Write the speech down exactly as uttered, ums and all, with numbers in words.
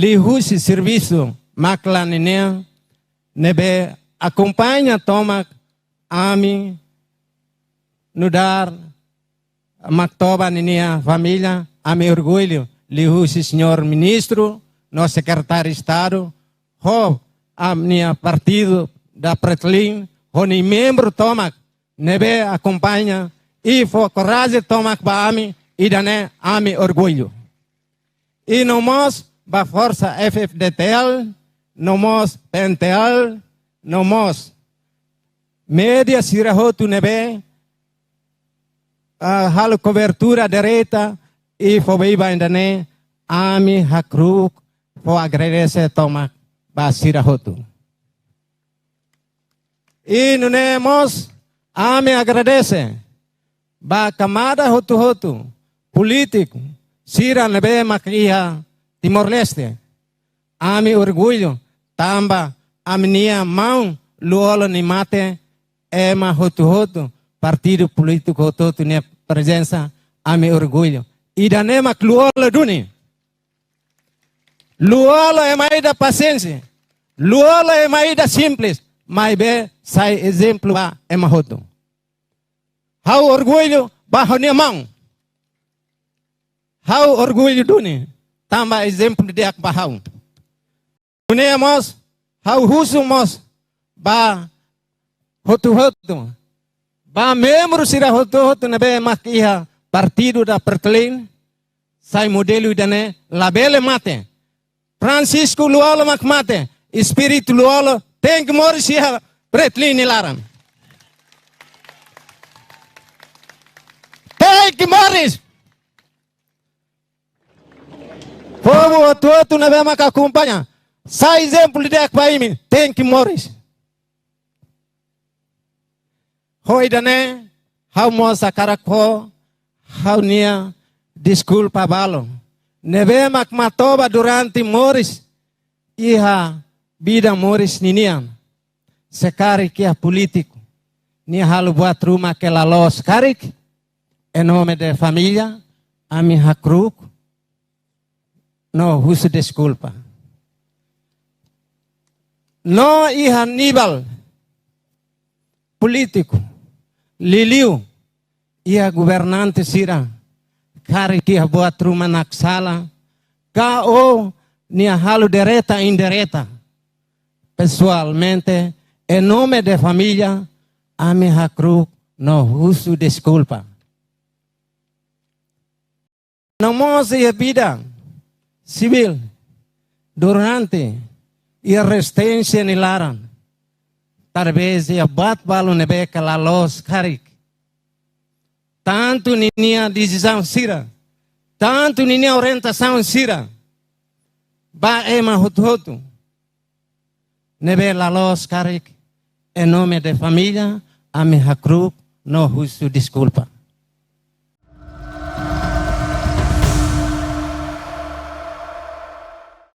liuhusi servisu maka'as ninian ne'ebé akompaña tomak ami nu'udar Maktoba ninia família, ami orgullu liuhusi señór ministru no sekretáriu Estadu, ho ami-nia partidu da Fretilin, ho nia membru tomak ne'ebé akompaña i fó korajen tomak ba ami, ida-ne'e ami orgullu. I no mós ba Forsa F-FDTL, no mós P-NTL, no mós média sira hotu ne'ebé, ah, halo kobertura direta i fó beibain ida-ne'e, ami hakru'uk fó agradese tomak ba sira hotu. I nune'e mós ami agradese ba kamada hotu-hotu, polítiku sira ne'ebé mak iha Timor-Leste. Ami orgullu tanba ami-nia maun Lú-Olo nia mate, ema hotu-hotu, partidu polítiku hotu-hotu nia prezensa, ami orgullu. Ida-ne'e mak Lú-Olo duni. Lú-Olo ema ida pasiénsia. Lú-Olo ema ida simples, maibé sai ezemplu ba ema hotu. Ha'u orgullu ba ha'u-nia maun. Ha'u orgullu duni, tanba ezemplu di'ak ba ha'u. Nune'e mós, ha'u husu mós ba hotu-hotu, ba membru sira hotu-hotu ne'ebé mak iha partidu da Fretilin, sai modelu ida-ne'e labele mate. Francisco Lú-Olo mak mate, espíritu Lú-Olo tenke moris iha Fretilin nia laran. Tenke moris. Povu hotu-hotu ne'ebé mak akompaña, sai ezemplu di'ak ba imi, tenke moris. Ho ida-ne'e, ha'u mós hakarak fó ha'u-nia deskulpa balu. Ne'ebé mak Maktoba durante moris, iha vida moris ninian, se karik iha polítiku, nia halo buat ruma ke la loos karik, em nome de família, ami hakru'uk no husu deskulpa. No iha nivel polítiku, liuliu iha governante sira, karik iha buat ruma naksala, ka o nia halo direta indireta, pesoalmente, em nome de família, ami hakru'uk no husu deskulpa. No mós iha vida sivíl, durante iha rezisténsia nia laran, talvés iha buat balu ne'ebé ke la loos karik. Tantu ninia desizaun sira, tantu ninia orientasaun sira, ba ema hotu-hotu ne'ebé la loos karik, em nome de família, ami hakru'uk no husu deskulpa.